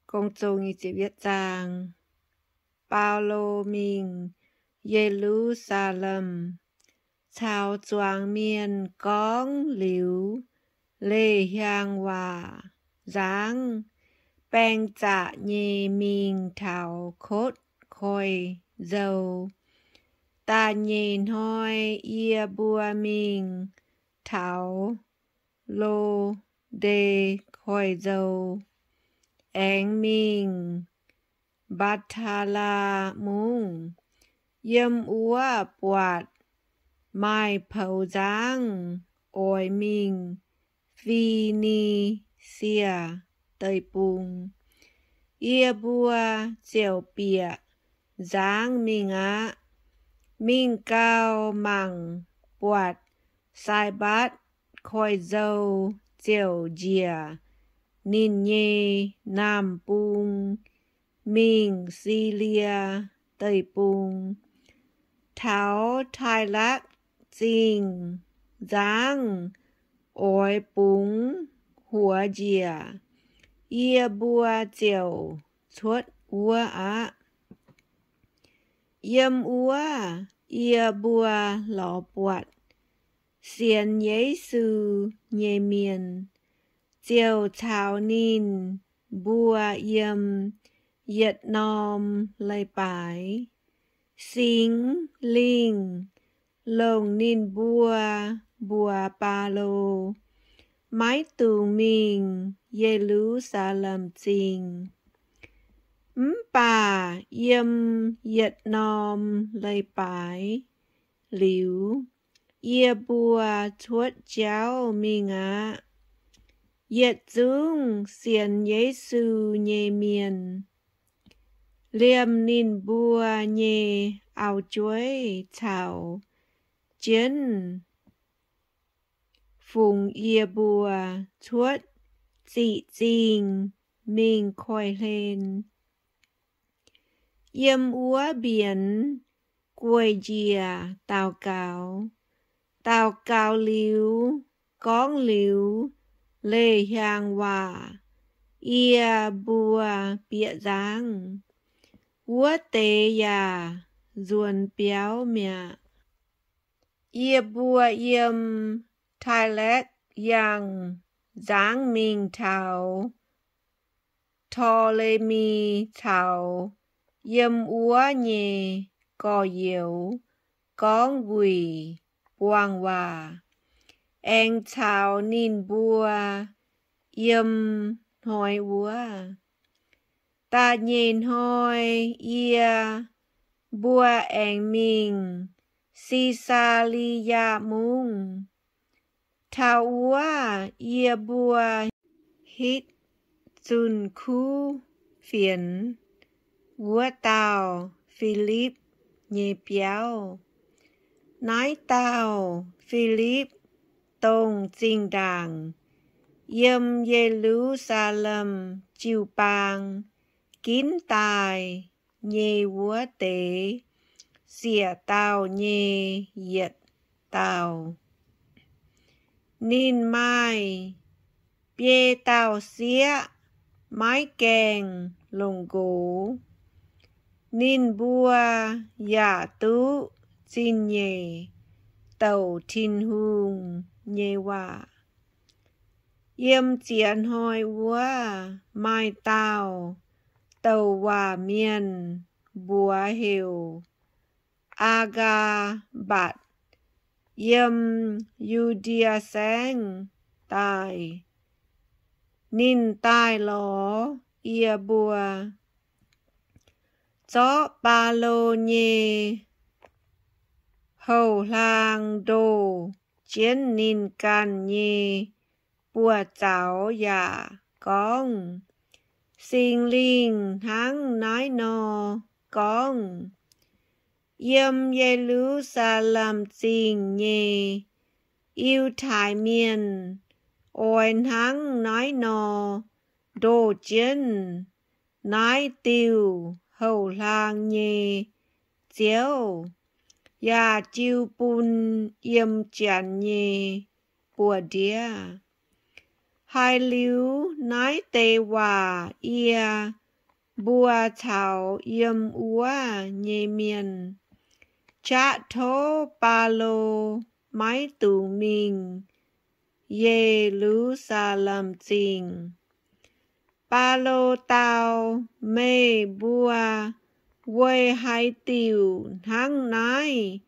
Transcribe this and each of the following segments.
Gong-Zoh Nyic Ziepc Yietv Zaang. Baulo mingh Ye^lu^saa^lem, caux zuangx mienh gorngv liuz leiz-hiaang waac nzangv, baeng zaqc nyei mingh taux Kotv Koiv-Nzou. Da'nyeic hnoi yie mbuo mingh taux Lo^nde Koiv-Nzou, aengx mingh Mbaa^taa^laa Mungv. Yiem wuov buatc maaih poux nzangv oix mingh Fi^ni^sie Deic-Bung. Yie mbuo ziouc bieqc nzangv mingh aqv. Mingh gau, mangc buatc Saaibatv Koiv-Nzou ziouc njiec ninh nyei naamh bung mingh Silie Deic-Bung, taux Taailakv Zingh. Nzangv oix bungx huox njiec, yie mbuo ziouc cuotv wuov aqv. Yiem wuov yie mbuo lorz buatc sienx Yesu nyei mienh, ziouc caux ninh mbuo yiem yietc norm leiz-baaix. Singx Lingh longc ninh mbuo mbuox Baulo maiv dungx mingh Ye^lu^saa^lem Zingh. Mv baac yiem yietc norm leiz-baaix liuz, yie mbuo cuotv jauv mingh aqv. Yietc zungv sienx Yesu nyei mienh, liemh ninh mbuo nyei auv-jueiv caux jienv, fungx yie mbuo cuotv ziqc zingh mingh koiv-hlen. Yiem wuov mbienx gueic njiec daux gaux. Daux gaux liuz, gorngv liuz leiz-hiaang waac, yie mbuo bieqc nzangv. Wuov deix yaac nzuonx biauv mi'aqv. Yie mbuo yiem Taailakv Yangh nzangv mingh taux Pto^le^mi caux yiem wuov nyei gorx-youz gorngv wuic buangh waac, aengx caux ninh mbuo yiem hnoi wuov. Da'nyeic hnoi yie mbuo aengx mingh Si^saa^li^yaa Mungv. Taux wuov yie mbuo hitv zunh kuv fienx wuov dauh Filipv nyei biauv. Naaiv dauh Filipv dongh zinh ndaangc yiem Ye^lu^saa^lem jiu-baang ginv daaih nyei wuov deix siec dauh nyei yietc dauh. Ninh maaih biei dauh sieqv maiv gaengh longc nqox. Ninh mbuo yaac duqv zingh nyeic douc Tin-Hungh nyei waac. Yiem ziex hnoi wuov maaih dauh douc waac mienh, mbuox heuc Aa^gaa^mbatc, yiem Yu^ndie Saengv daaih. Ninh daaih lorz yie mbuo, zorqv Baulo nyei houh hlaang ndoh jienv ninh ganh nyei buoz-zaux yaac gorngv, Singx Lingh hnangv naaiv nor gorngv, Yiem Ye^lu^saa^lem Zingh nyei Yiutai Mienh oix hnangv naaiv nor ndoh jienv naaiv diuh houh hlaang nyei Ziouv, yaac jiu bun yiem Janx nyei buoz-ndiev. Haiz liuz naaiv deix waac yie mbuo caux yiem wuov nyei mienh qaqv tov Baulo maiv dungx mingh Ye^lu^saa^lem Zingh. Baulo dau, Meih mbuo weic haaix diuc hnangv naaiv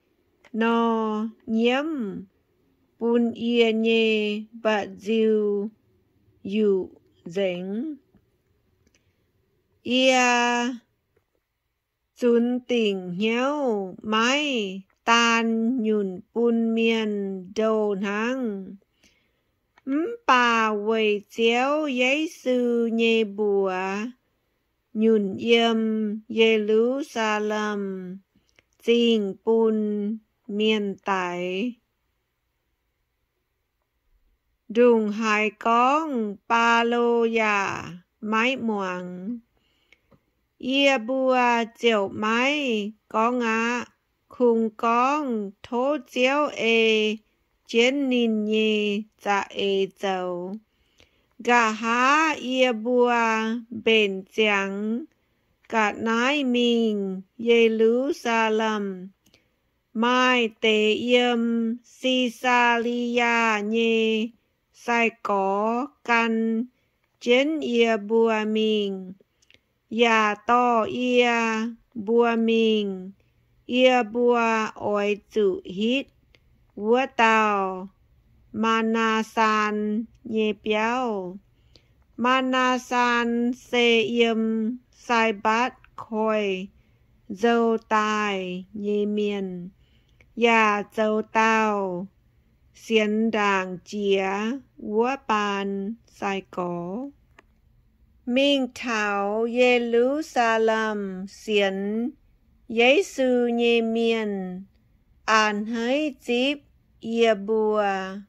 nor nyiemv bun yie nyei mba'nziu yuqc nzengc. Yie zunc dingc hnyouv maiv daan nyunc bun mienh ndoh hnangv, mv baac weic Ziouv Yesu nyei mbuox nyunc yiem Ye^lu^saa^lem Zingh bun mienh daix. Ndongc haaix gorngv Baulo yaac maiv muangx. Yie mbuo ziouc maiv gorngv aqv, kungx gorngv tov Ziouv ei jienv ninh nyei za'eix zoux. Nqa'haav yie mbuo mbenc ziangx ga'naaiv mingh Ye^lu^saa^lem, maaih deix yiem Si^saa^li^yaa nyei sai-gorx gan jienv yie mbuo mingh, yaac dorh yie mbuo mingh. Yie mbuo oix zuqc hitv wuov dauh Maa^naa^saan nyei biauv. Maa^naa^saan se yiem Sai^mbatv Koiv-Nzou daaih nyei mienh, yaac zoux dauh sienx ndaangc jiex wuov baan sai-gorx. Mingh taux Ye^lu^saa^lem sienx Yesu nyei mienh a'hneiv zipv yie mbuo.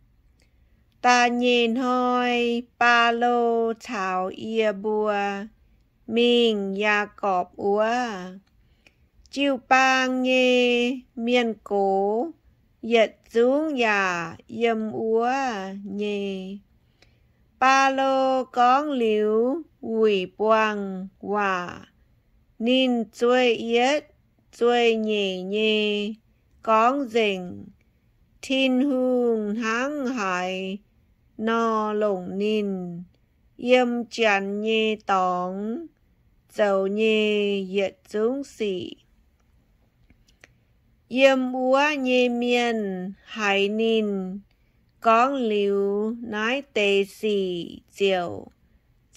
Da'nyeic hnoi Baulo caux yie mbuo mingh Yaagorpc wuov. Jiu-baang nyei mienh gox yietc zungv yaac yiem wuov nyei. Baulo gorngv liuz wuic buangh waac, ninh zueih yietv zueih nyeic nyei gorngv nzengc Tin-Hungh hnangv haaix nor longc ninh yiem Janx nyei dorngx zoux nyei yietc zungv sic. Yiem wuov nyei mienh haiz ninh gorngv liuz naaiv deix sic ziouc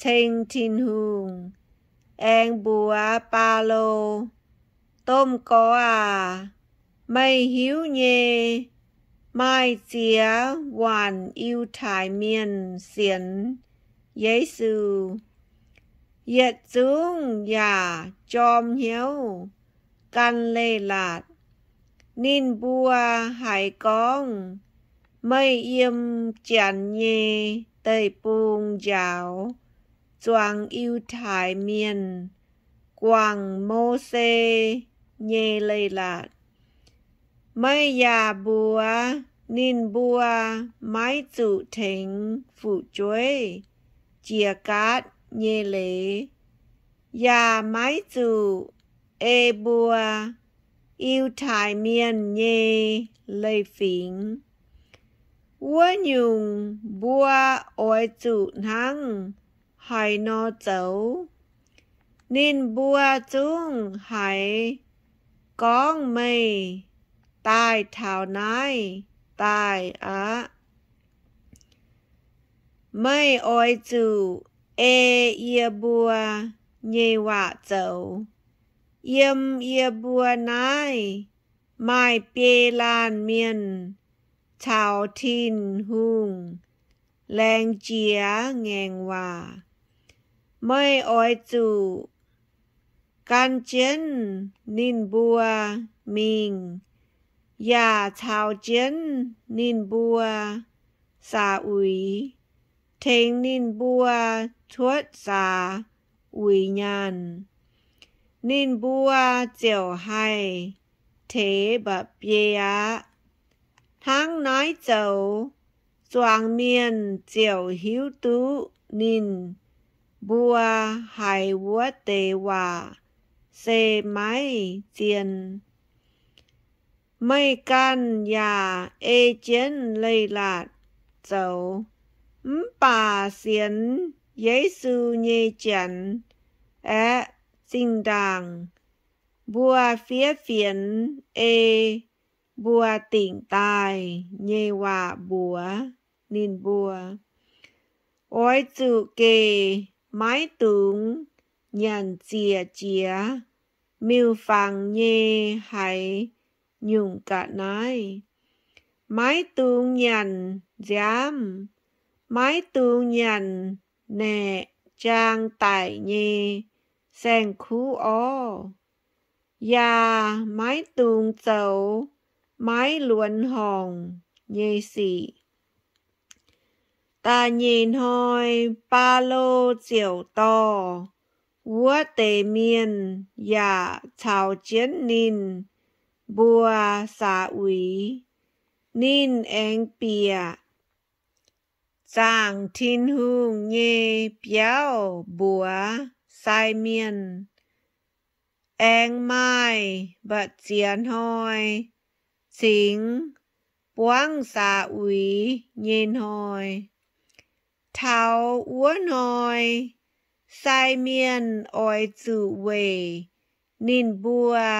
ceng Tin-Hungh, aengx mbuox Baulo, Domh Gorx aac, meih hiuv nyei, maaih ziex waanc Yiutai Mienh sienx Yesu. Yietc zungv yaac jorm hnyouv gan leiz-latc. Ninh mbuo haiz gorngv meih yiem Janx nyei deic-bung njaaux zuangx Yiutai Mienh guangc Mose nyei leiz-latc. Meih yaac mbuox ninh mbuo maiv zuqc tengx fu'jueiv jiex gaatv nyei leiz, yaac maiv zuqc ei mbuo Yiutai Mienh nyei leiz-fingx. Wuov nyungc, mbuo oix zuqc hnangv haaix nor zoux? Ninh mbuo zungv haiz gorngv meih daaih taux naaiv daaih aqv. Meih oix zuqc ei yie mbuo nyei waac zoux. Yiem yie mbuo naaiv maaih biei laanh mienh caux Tin-Hungh laengz jiex ngaengc waac. Meih oix zuqc gan jienv ninh mbuo mingh, yaac caux jienv ninh mbuo saax uix, tengx ninh mbuo cuotv saax uix nyaanh. Ninh mbuo ziouc haih teix mba'biei aqv. Hnangv naaiv zoux, zuangx mienh ziouc hiuv duqv ninh mbuo haiz wuov deix waac se maiv zien. Meih ganh yaac ei jienv leiz-latc zoux, mv baac sienx Yesu nyei Janx aeqv, zinh ndaangc mbuo fiev fienx ei mbuo dingc daaih nyei waac mbuox ninh mbuo. Oix zuqc gec, maiv dungx nyanc ziec jiex miuc-fangx nyei haaix nyungc ga'naaiv. Maiv dungx nyanc nziaamv. Maiv dungx nyanc naeqc, jaang daic nyei saeng-kuv orv. Yaac maiv dungx zoux maiv luonx horngc nyei sic. Da'nyeic hnoi Baulo ziouc dorh wuov deix mienh yaac caux jienv ninh mbuo saax uix. Ninh aengx bieqc zaangc Tin-Hungh nyei biauv mbuox sai mienh, aengx maaih mba'ziex hnoi cingx buangv saax uix nyei hnoi. Taux wuov hnoi, sai mienh oix zuqc weic ninh mbuo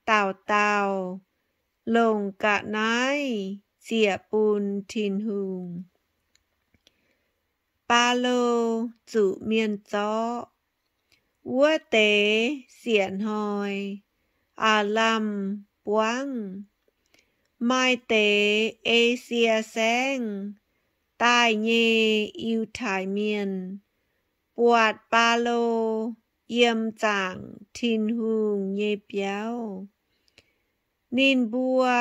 dauh dauh longc ga'naaiv ziec bun Tin-Hungh. Baulo zuqc mienh zorqv. Wuov deix siec hnoi aav lamh buangv, maaih deix Esie Saengv daaih nyei Yiutai Mienh buatc Baulo yiem zaangc Tin-Hungh nyei biauv. Ninh mbuo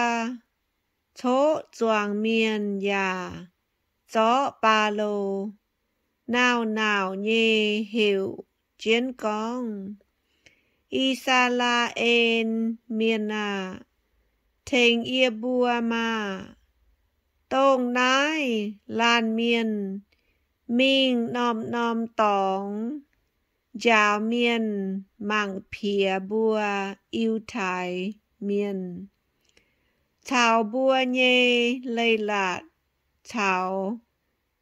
coqv zuangx mienh yaac zorqv Baulo, nauc-nauc nyei heuc jienv gorngv, I^saa^laa^en Mienh aah! Tengx yie mbuo maah! Dongh naaiv laanh mienh mingh norm-norm dorngx njaaux mienh mangc piex mbuo Yiutai Mienh caux mbuo nyei leiz-latc caux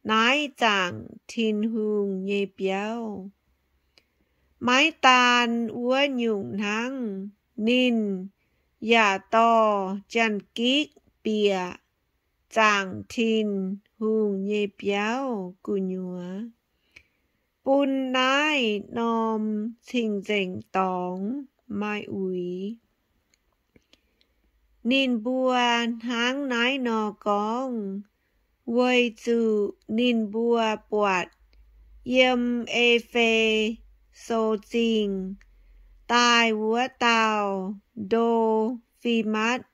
naaiv zaangc Tin-Hungh nyei biauv. Maiv daan wuov nyungc hnangv, ninh yaac dorh Janx-Gikc bieqc zaangc Tin-Hungh nyei biauv gu'nyuoz, bun naaiv norm cing-nzengc dorngx maaih uix. Ninh mbuo hnangv naaiv nor gorngv weic zuqc ninh mbuo buatc yiem E^fe^so Zingh daaih wuov dauh Ndo^fi^matv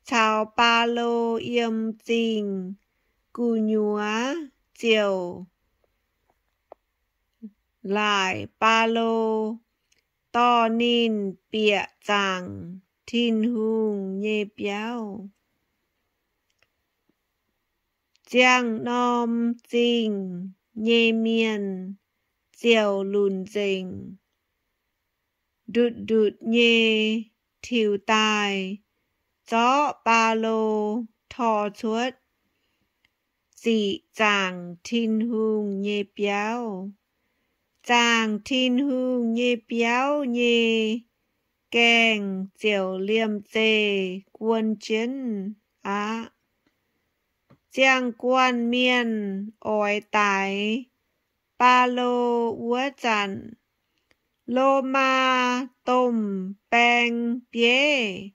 caux Baulo yiem zingh gu'nyuoz ziouc laaic Baulo, dorh ninh bieqc zaangc Tin-Hungh nyei biauv. Ziangh norm zingh nyei mienh ziouc lunc nzengc, ndutc-ndutc nyei tiux daaih zorqv Baulo tor cuotv ziqc zaangc Tin-Hungh nyei biauv. Zaangc Tin-Hungh nyei biauv nyei gaengh ziouc liemh zeih guon jienv aqv. Ziangh guanh mienh oix daix Baulo wuov zanc, Lomaa domh baeng bieiv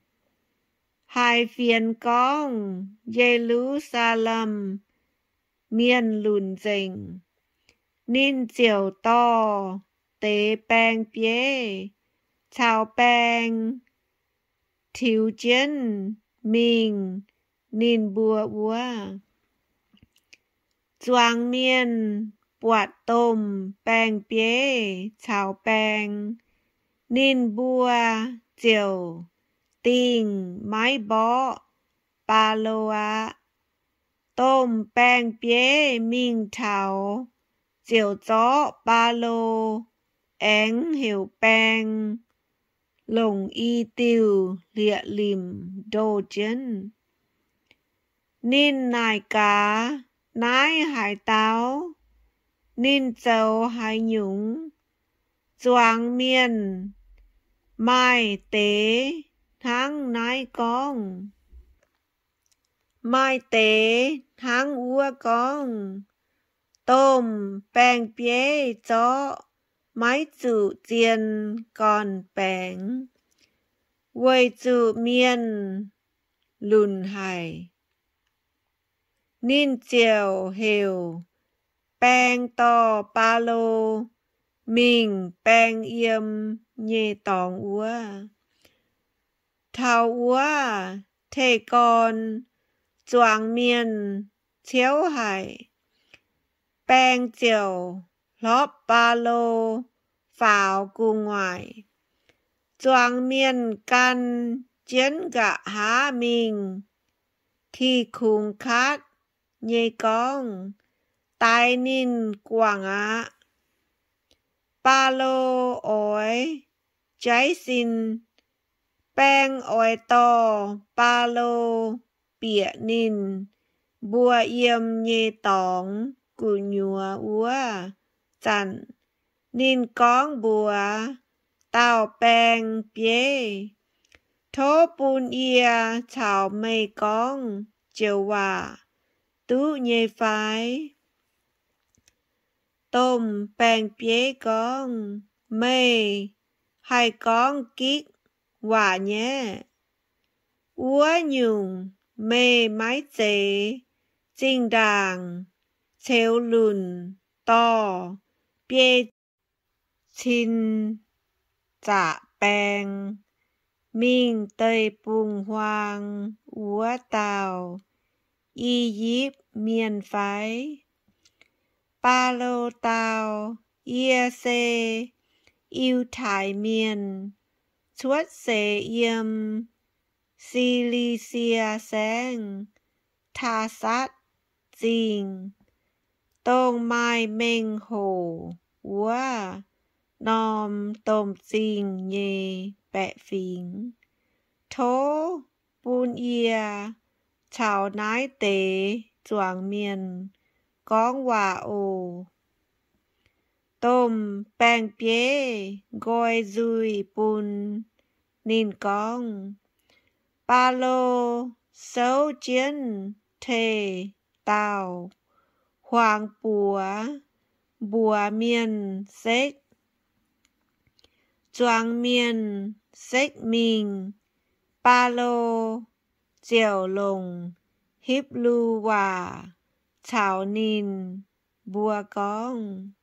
haiz fienx gorngv Ye^lu^saa^lem Mienh lunc nzengc, ninh ziouc dorh deix baeng bieiv caux baeng tiux jienv mingh ninh mbuo wuov. Zuangx mienh buatc domh baeng bieiv caux baeng, ninh mbuo ziouc dingh maiv mborqv Baulo aqv. Domh baeng-bieiv mingh taux ziouc zorqv Baulo aengx heuc baeng longc i diuh hlieqv-limc ndoh jienv. Ninh naaic gaax, Naaiv haaix dauh? Ninh zoux haaix nyungc? Zuangx mienh maaih deix hnangv naaiv gorngv. Maaih deix hnangv wuov gorngv, Domh baeng-bieiv zorqv maiv zuqc zien gorn-baengx, weic zuqc mienh lunc haic. Ninh ziouc heuc baeng dorh Baulo mingh baeng yiem nyei dorngx wuov. Taux wuov teh gorn zuangx mienh ciouv haic. Baeng ziouc hlorpv Baulo faaux gu'nguaaic. Zuangx mienh gan jienv nqa'haav mingh, tih kungx katv nyei gorngv, Daix ninh guangc aqv. Baulo oix jaiv sin. Baeng oix dorh Baulo bieqc ninh mbuo yiem nyei dorngx gu'nyuoz wuov zanc, ninh gorngv mbuox dauh baeng-bieiv, Tov bun yie caux meih gorngv joux waac duqv nyei fai? Domh baeng-bieiv gorngv, Meih haih gorngv gikv waac nyei. Wuov nyungc, meih maiv zeiz zinh ndaangc ceux lunc dorh biei cin zaqc baeng mingh deic-bung-huaang wuov dauh I^yipv Mienh fai? Baulo dau, Yie se Yiutai Mienh, cuotv seix yiem Si^li^sie Saengv, Taa^satv Zingh, dongh maaih mengh hoc wuov norm domh zingh nyei baeqc fingx. Tov bun yie caux naaiv deix zuangx mienh gorngv waac oc. Domh baeng-bieiv nqoi nzuih bun ninh gorngv, Baulo souv jienv teh dauh huaangx buoz mbuox mienh sekv. Zuangx mienh sekv mingh, Baulo ziouc longc Hipv^lu Waac caux ninh mbuo gorngv.